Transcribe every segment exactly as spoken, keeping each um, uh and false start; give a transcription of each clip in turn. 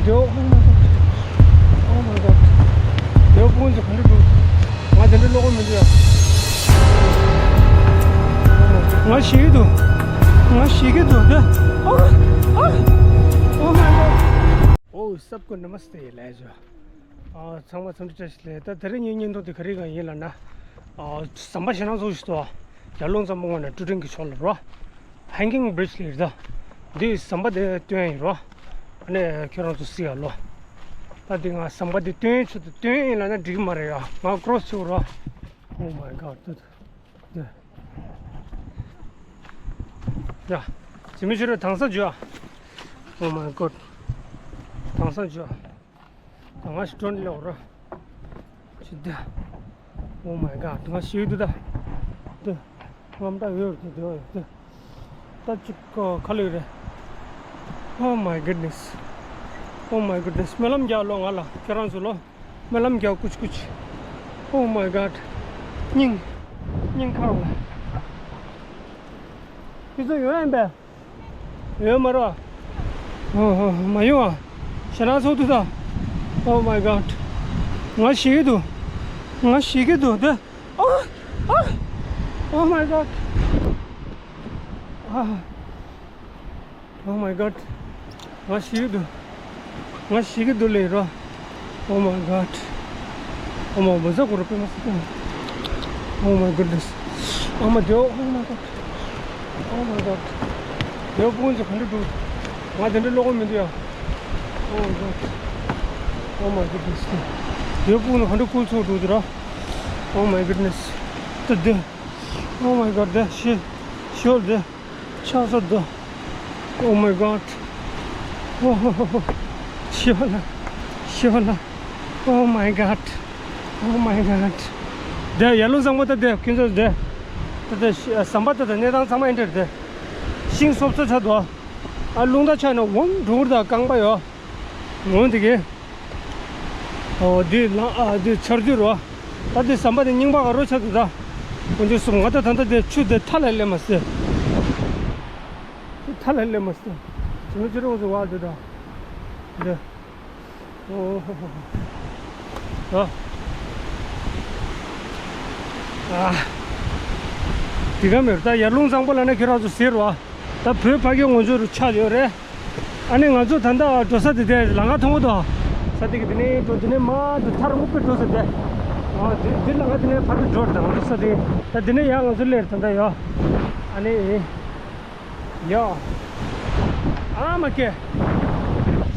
དེའོ། Oh my god. Oh my god. དེའོ་སྤུན་ཚོ་ག་འདྲ་འདུག་ང་དེ་འདྲ་ཀློག་གི་མི་འདུག་ཡ། ང་ཞེད་ཀྱི་འདུག་ང་ཞེད་ཀྱི་འདུག་དེ། Oh, oh, oh my god. Oh, सबको नमस्ते, ལས་བྱ། ཨ། ཚང་མ་འཚམས་འདྲི་བཀྲ་ཤིས་བདེ་ལེགས། ད་དེ་རིང་ངའི་བརྙན་ཐུང་དེ་ག་རེ་གང་ཡིན་ལབ་ན། ཨ། ཟམ་པ་ཞེད་སྣང་ཚོགས་ཤིག་འདུག་ཡར་ཀླུང་གཙང་པོ་ངོས་ནས་ཀྲུ་ཀྲིང་གི་ཕྱོགས་ལ་རོ། Hanging bridge ལབ་ཡོད་ད། འདི་ཟམ་པ་དེ་སྟོན་ཡིན་རོ། ཨ་ནི་ཁྱོད་རང་ཚོ་གཟིགས་ཡ་ལོ། ད་འདི་ང་ཟམ་པ་འདི་སྟོན་ཆུ་དུ་སྟོན་ཡིན་ལབ་ན་འགྲིག་གི་མ་རེད་ཡ། ང་cross བྱེད་དགོས་རོ། Oh my god. འདི་འདི། ཡ། ཇི་མི་ཆུ་རེད། དྭངས་སང་འཇུ་ཨ། Oh my god. དྭངས་སང་འཇུ་ཨ། ད་ང་ཞིག་འགྲོ་ནི་ལེགས་ར། ཅི་འདི། Oh my god. ང་ཞིག་འདུག་ད། འདི། རྔམ་དྲག་ཡོད་རེད་འདི་འདི་འདི། ད་ཅིག་ག་ལེ་རེད། Oh my goodness. Oh my goodness. སྨོན་ལམ་རྒྱག་ལོ་ང་ལ། ཁྱེད་རང་ཚོ་ལོ། སྨོན་ལམ་རྒྱག་ཀུཆ་ཀུཆ། Oh my god. སྙིང་། སྙིང་ཁ་བ། ཁྱེད་ཚོ་ཡོང་ཡིན་པས། ཡོད་མ་རེད། ཨ། ཨ། མ་ཡོང་ཨ། ཞེད་སྣང་ཚོགས་འདུག་ད། Oh my god. ང་ཞེད་ཀྱི་འདུག་ང་ཞེད་ཀྱི་འདུག་དེ། ཨ། ཨ། Oh my god. ཨ། Oh my god. ང་ཞེད་ཀྱི་འདུག་ང་ཞེད་ཀྱི་འདུག་ལེ་རོ། Oh my god. ཨ་མ། མ་ཟ་གོ་རོ། པེ་མ་ཟ་གོ། Oh my goodness. ཨ་མ་དེའོ། Oh my god. Oh my god. དེའོ་སྤུན་ཚོ་ག་འདྲ་འདུག་ང་དེ་འདྲ་ཀློག་གི་མི་འདུག་ཡ། Oh my god. Oh my goodness. དེའོ་སྤུན་ཚོ་ག་འདྲ་ཀུལ་ཚོགས་འདུག་དེ་ར། Oh my goodness. དེ་དེ། Oh my god. དེ་ཤི། ཤོར་དེ། ཆགས་ས་འདུག Oh my god. ཨོ་ཧོ་ཧོ་ཧོ། ཤི་བ་ལ། ཤི་བ་ལ། Oh my god. Oh my god. དེ་ཡར་ཀླུང་གཙང་པོ་ད་དེ་ཁྱེད་ཚོ་དེ། ད་དེ་ཤི། ཟམ་པ་ད་དེ་གནས་སྟངས་ཚང་མ་ཨེ་འདྲ་རེད་དེ། ཤིང་སོབ་སོབ་ཆགས་འདུག་ཨ། རླུང་རྟ་ཆགས་ནས་འོང་འགྲོ་གི་རེད་ད། རྐང་པ་ཡོ། འོང་དེ་གི། ཨོ། འདི་ལ། ཨ། འདི་ཆར་དུས་རོ། ད་འདི་ཟམ་པ་དེ་རྙིང་པ་ག་རོ་ཆགས་འདུག་ད། འོན་ཀྱང་སོང་ང་ད་ད་ལྟ་དེ་ཆུ་དེ་མཐའ་ལ་སླེབས་མ་སོང་། ཆུ་མཐའ་ལ་སླེབས་མ་སོང་། ཆུ་མོ་ཆུ་རོང་སུ་བ་འདུག་ད། འདི། ཨོ་ཧོ་ཧོ་ཧོ། ཨ། འདི་ག་མེད་ད། ཡར་ཀླུང་གཙང་པོ་ལ་ན་ཁྱོད་རང་ཚོ་ཟེར་བ། ད་བོད་ཕ་གི་ངོ་ཚོ་རུ་ཆགས་ཡོད་རེད། ཨ་ནི་ང་ཚོ་ད་ལྟ་འགྲོ་ས་དེ་དེ་ལམ་ཁ་མཐོང་གི་འདུག་ས་དེ་གི་དེ་ནས་འགྲོ། དེ་ནས་མར་དུ་ཐར་སྔོན་པོ་འགྲོ་ས་དེ། ཨ། དེ་དེ་ལམ་ཁ་དེ་ནས་ཕར་དུ་འགྲོ་དང་འགྲོ་ས་དེ། ད་དེ་ནས་ཡར་ང་ཚོ་སླེབས་ད་ལྟ་ཡོ། ཨ་ནི། ཡོ། ཨ་མ་ཀེ།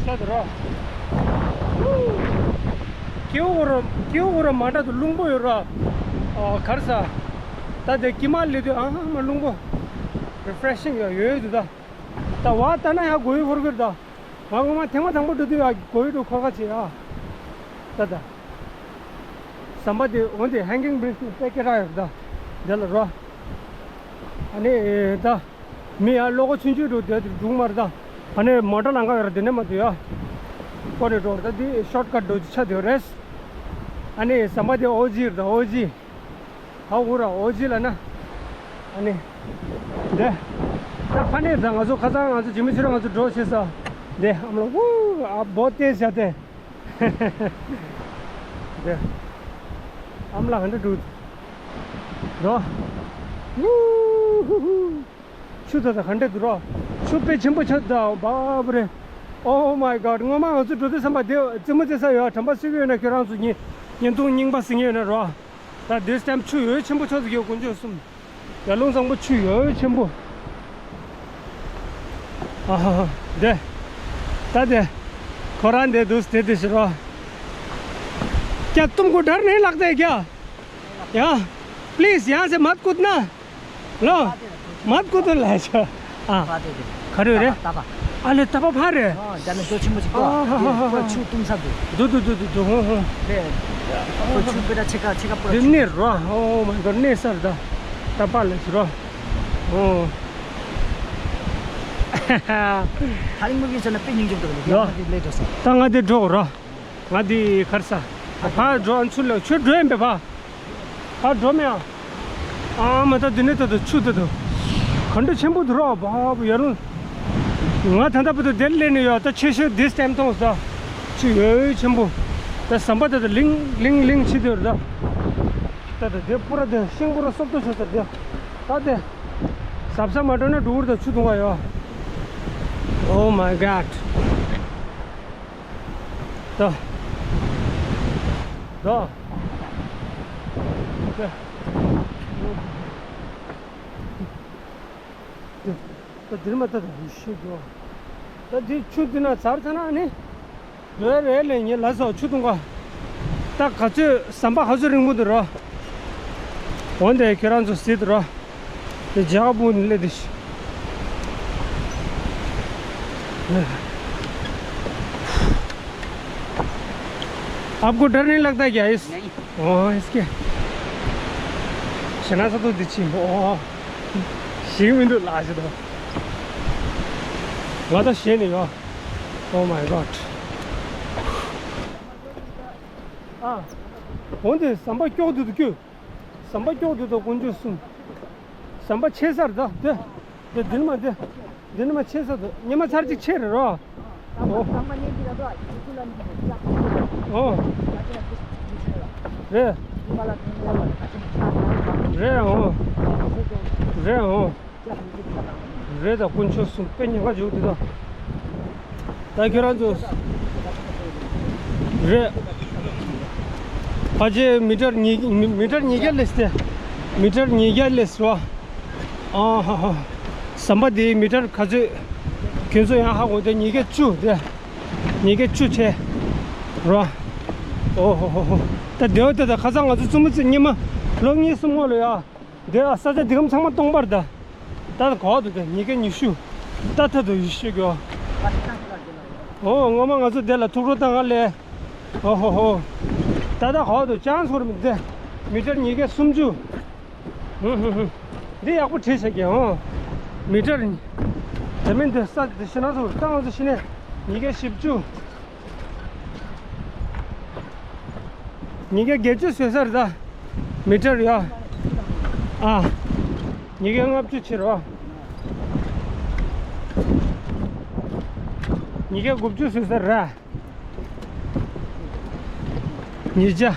ས་དུ་རོ། ཀེའུ་གོ་རོ། ཀེའུ་གོ་རོ་མ་འདྲ་དུ་རླུང་པོ་ཡོད་རོ། ཨ། གར་ས། ད་དེ་ཀི་མ་ལེ་དུ། ཨ་མ་རླུང་པོ། Refreshing ཡོད་ཡོད་དུ་ད། ད་བ་ད་ན་ཡ་གོ་ཡི་ཧོར་གིར་ད། ང་ངོ་མ་ཐེངས་མ་དང་པོ་འགྲོ་དུས་ཡ་གོ་ཡི་འགྲོ་ཁོ་ཁ་ཆེ་ཡ། ད་ད། ཟམ་པ་དེ་འོན་ཏེ་hanging bridge ནི་དཔེ་སྐད་གྲགས་ཡོད་ད། དེ་ལ་རོ། ཨ་ནི་ད། མི་ཡ་ལོ་གོ་ཆུང་ཆུང་འགྲོ་དེ་དུ་འགྲུག་མར་ད། ཨ་ནི་མོ་ཊ་ལང་ཀ་ཡོད་ར་དེ་ནས་མ་དུ་ཡ། ཀོ་རེ་འགྲོ་ད་དེ་ཤོར་ཀཊ་འགྲོ་ཆ་དེ་རེད། ཨ་ནི་ཟམ་པ་དེ་ཨོ་ཇི་ར་ད་ཨོ་ཇི། ཧ་གོ་ར་ཨོ་ཇི་ལ་ན། ཨ་ནི། འདི། ད་ཕ་ནས་ད་ང་ཚོ་ཁ་སང་ང་ཚོ་ཇི་མི་ཆུ་ར་ང་ཚོ་འགྲོ་ཤེས་ས། འདི་ཨམ་ལ་ཝུ། ཨ་བོ་ཏེ་ཟ་ཏེ། འདི། ཨམ་ལ་ཧན་ཏེ་འགྲོ། འགྲོ། ཝུ་ཧུ་ཧུ། ཆུ་ད་ད་ཧན་ཏེ་འགྲོ། ཆུ་དཔེ་ཆེན་པོ་ཆགས་ད་བ་བ་རེ། Oh my god. སྔོན་མ་ང་ཚོ་འགྲོ་དུས་བསམ་པ་དེ་རྩེད་མོ་རྩེ་ས་ཡོད། དྲན་པ་གསོས་ཀྱི་ཡོད་ན་ཁྱེད་རང་ཚོ་ཉིན་ཉིན་ཐུང་རྙིང་པ་ཟིན་གྱི་ཡོད་ན་རོ། ད་this time ཆུ་ཡོད་ཆེན་པོ་ཆགས་འདུག་གོ་འཇོག་གསུམ། ཡར་ཀླུང་གཙང་པོ་ཆུ་ཡོད་ཆེན་པོ། ཨ་ཧ་ཧ། དེ། ད་དེ། ཁོ་རང་དེ་འདུག་དེ་དེ་ཤི་རོ། क्या तुमको डर नहीं लगता है क्या? यहाँ। प्लीज यहाँ से मत कूदना। ལོ། མ་ཀུ་ཏོ་ལ་ཆ། ཨ། ཕ་དེ་དེ། ག་རེ་རེད། ཏ་པ། ཨ་ལེ་ཏ་པ་ཕ་རེད། ཨ་ད་ནི་རྡོ་ཆེན་པོ་ཅིག་ཏོ། ཨ་ཧ་ཧ་ཧ། ཁོ་ཆུ་བཏུང་ས་འདུག་འདུག་འདུག་འདུག་འདུག་འདུག་ཧོ་ཧོ། རེད། ཁོ་ཆུ་པེ་ད་ཆེ་ཀ་ཆེ་ཀ་པོ། དེ་ནས་རོ། ཨོ་མའི་གོཌ། ནས་ས་རེད་ད། ཏ་པ་ལ་ཆ་རོ། ཨོ། ཐ་རིང་མུ་གི་ཆ་ན་པེ་སྙིང་རྗེ་འདུག་ལ། ཡོ། ང་དེ་ལས་འགྲོ་ས། ད་ང་དེ་འགྲོ་རོ། ང་དེ་ཁར་ས། ཕ་འགྲོ། ཨ་ཚུར་ལ་ཁྱོད་འགྲོ་ཡིན་པས་ཕ། ཕར་འགྲོ་མེད་ཨ། ཨ་མ་ད་འདི་ནས་ད་དུ་ཆུ་ད་དུ། ག་འདྲ་ཆེན་པོ་འདུག་རོ། བ་བ་ཡར་ལུང་། ང་ད་ལྟ་བར་དུ་དེར་སླེབས་ནས་ཡོད། ད་ཆེ་ཤོས་འདི་སྟེམ་ཐོངས་ས་ཆུ་ཡོད་ཆེན་པོ། ད་ཟམ་པ་ད་ད་ལིང་ལིང་ལིང་ཆི་དེར་ད། ད་ད་དེ་པུ་ར་དེ་ཤིང་པུ་ར་སོབ་ཏོ་ཆོ་ཟེར་དེ། ད་དེ་ཟབ་ས་མ་འགྲོ་ན་འགྲོ་གུར་ད་ཆུ་འཐུང་བ་ཡོད། Oh my God. ད་ད་དེ། ད་འདིར་མ་ལྟ་དང་ཡིད་ཤེས་འགྱུར། ད་འདི་ཆུ་འདི་ན་ཚར་ཚར་ན་ནི། རེ་རེ་ལས་ཉེ་ལ་སོགས་ཆུ་འཐུང་ག་ད་ག་ཚོད་ཟམ་པ་ག་ཚོད་རིང་པོ་འདུག་རོ། འོན་ཏེ་ཁྱོད་རང་ཚོ་གཟིགས་འདུག་རོ། དེ་རྒྱ་གར་བུ་ནི་སླེབས་དེ། आपको डर नहीं लगता क्या इस? नहीं। ओ, इसके। शना सा तो दिच्छी। ओ। ཞིག་མི་འདུག་ལགས་ཞེས་དང་། ང་ད་ཞེད་ནས་ཡོད། Oh my God. ཨ། འོན་ཏེ་ཟམ་པ་ཀྱོག་དུས་དུ་ཀྱུ། ཟམ་པ་ཀྱོག་དུས་དུ་དཀོན་མཆོག་གསུམ། ཟམ་པ་ཆེ་སར་ད་དེ། དེ་འདི་ནི་མ་དེ། འདི་ནི་མ་ཆེ་ས་དུ་ཉི་མ་ཚར་གཅིག་ཆེ་རེད་རོ། ཨོ། ཨོ། རེད། རེད་ཨོ། རེད་ཨོ། རེད་ད་དཀོན་མཆོག་གསུམ་དཔེ་ཉེན་ཁ་འཇུག་འདི་དང་། ད་ཁྱོད་རང་ཚོ། རེད། ཕལ་ཆེར་མི་ཊར་ཉིས་མི་མི་ཊར་ཉིས་བརྒྱ་སླེབས་ཏེ། མི་ཊར་ཉིས་བརྒྱ་སླེབས་རོ། ཨ་ཧ་ཧ། ཟམ་པ་འདིའི་མི་ཊར་ག་ཚོད། ཁྱོད་ཚོ་ཡང་ཧ་གོ་དེ་ཉིས་བརྒྱ་བཅུ་དེ། ཉིས་བརྒྱ་བཅུ་ཆེ། རོ། ཨོ་ཧོ་ཧོ་ཧོ། ད་དེ་བ་དེ་ད་ཁ་སང་ང་ཚོ་བཙུན་མོ་ཚོ་ཉི་མ། ལོ་གཉིས་གསུམ་སྔོན་ལ་ཡ། འདི་ཨ་ས་ཆ་འདི་གམ་ཚང་མ་སྟོང་པར་ད། ད་གོ་འདུག་ག་ཉིས་བརྒྱ་ཉི་ཤུ། ད་ཐ་དུ་ཡི་ཤུ་གྱོ། ཨོ་ངོ་མ་ང་ཚོ་འདི་ལ་ཐུག་རོགས་བཏང་ང་ལས། ཨོ་ཧོ་ཧོ། ད་ད་གོ་འདུག་ཅང་ཚོར་མི་འདི། མི་ཊར་ཉིས་བརྒྱ་སུམ་ཅུ། ཧུ་ཧུ་ཧུ། འདི་ཡག་པོ་བྲིས་བྱས་ཀྱི་ཨོ། མི་ཊར། དེ་མིན་འདི་ས་འདི་ཤི་ན་ཚོར་ད་ང་ཚོ་ཤི་ནས་ཉིས་བརྒྱ་བཞི་བཅུ། ཉིས་བརྒྱ་བརྒྱད་ཅུ་བཟོས་ས་རེད་ད། མི་ཊར་ཡ། ཨ། ཉིས་བརྒྱ་ལྔ་བཅུ་ཕྱིར་རོ། ཉིས་བརྒྱ་དགུ་བཅུ་བཟོས་ས་རེད། ཉིས་བརྒྱ།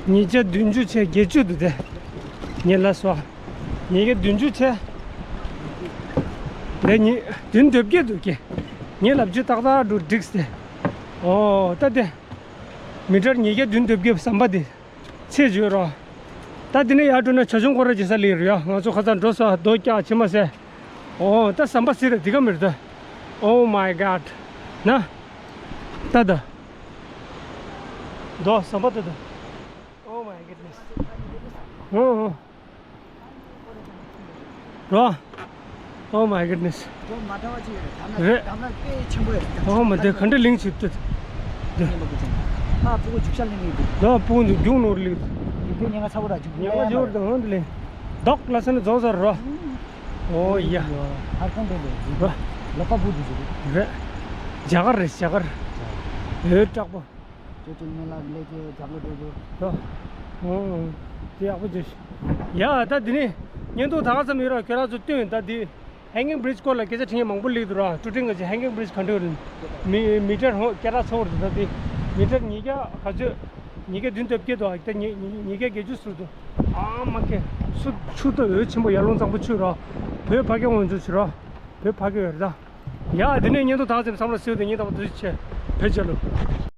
ཉིས་བརྒྱ་བདུན་ཅུ་བྱས་བརྒྱད་ཅུ་འདུག་དེ། ཉིན་ལ་སོ། ཉིས་བརྒྱ་བདུན་ཅུ་བྱས། ལས་ཉིས་བདུན་དོན་བརྒྱད་འདུག་གི། ཉིན་ལབ་རྒྱུ་ཏག་ཏག་འགྲོ་འགྲིག་སྟེ། ཨོ་ད་དེ། མི་ཊར་ཉིས་བརྒྱ་བདུན་དོན་བརྒྱད་ཟམ་པ་དེ། ཚད་བརྗོད་རོགས། ད་དེ་ནས་ཡར་འགྲོ་ན་བྱ་ཆུང་སྐོར་ར་བྱེད་ས་ལེགས་རེད་ཡ། ང་ཚོ་ཁ་སང་འགྲོ་ས་རྡོ་བཀྱག་ཕྱི་མ་ཟེར། ཨོ་ད་ཟམ་པ་ཟེར་ར་འདི་ག་མི་རེད་ད། Oh my God. ན། ད་ད། རྡོ་ཟམ་པ་ད་ད། Oh my goodness. ཨོ་ཨོ། རོ། Oh my goodness. རྡོ་མ་འདྲ་བ་ཅིག་ཡོད་རེད། དམ་ལ་རེད། དམ་ལ་དཔེ་ཆེན་པོ་ཡོད་རེད། ཨོ་མ་དེ་ག་འདྲ་ལིང་བྱེད་ཐུབ། དེ་ཉིན་པ་ཀུ་ཅན་ཨ་ཕྲུ་གུ་རྒྱུག་ཤར་ལེན་གི་འདུག་རྡོ་ཕྲུ་གུ་རྒྱུག་ནོར་ལིང་། ཡིན་དུས་ཉེན་ཁ་ཚ་པོ་ར་རྒྱུག་ཉེན་ཁ་ཡོད་རེད། ཧོན་དེ་ལིང་། རྡོག་ལ་སེ་ནི་རྫོགས་ཟེར་རོ། ཨོ་ཡ། ཧར་ཁང་དེ་ལས་རོ། ལོ་པ་བུ་དེ་ཟེར་རེད། རེད། རྒྱ་གར་རེད་རྒྱ་གར། ཡོད་དྲག་པོ། ཅོ་ཅོ་ཉེ་ལ་ལས་ཀྱི་རྒྱབ་ལོ་འགྲོ་རྒྱུ། ད། ཨོ། དེ་ཡག་པོ་བྱོས་ཤིག་ཡ་ད་འདི་ནི། བརྙན་ཐུང་ད་ག་ཙམ་ཡོད་ར་ཁྱོད་རང་ཚོ་སྟོན་ད་འདི། Hanging Bridge སྐོར་ལ་སྐད་ཆ་དྲི་མཁན་མང་པོ་སླེབས་འདུག་ར། ཀྲུ་ཀྲིང་གི་Hanging Bridge ག་འདྲ་ཡོད་རེད། མི་མི་ཊར་ཧོ་སྐད་གྲགས་ཚ་བོ་རེད་ད་འདི། མི་ཊར་ཉིས་བརྒྱ་ག་ཚོད། ཉིས་བརྒྱ་བདུན་དོན་བརྒྱད་དོ་ད་ཉི་ཉི་ཉིས་བརྒྱ་བརྒྱད་ཅུ་ཟུར་དུ། ཨ་མ་ཀེ། ཆུ་ཆུ་ཏོ་འོད་ཆེན་པོ་ཡར་ཀླུང་གཙང་པོ་ཆུ་ར། བོད་ཕ་གི་ངོ་འཇུག་ཆུ་ར། བོད་ཕ་གི་ཡོད་རེད་ད། ཡ་འདི་ནས་བརྙན་ཐུང་ད་ག་ཙམ་བསམ་བློ་ཟེར་དུས་ཉིན་ལྟ་བུ་དུ་ཆེ། བོད་རྒྱལ་ལོ།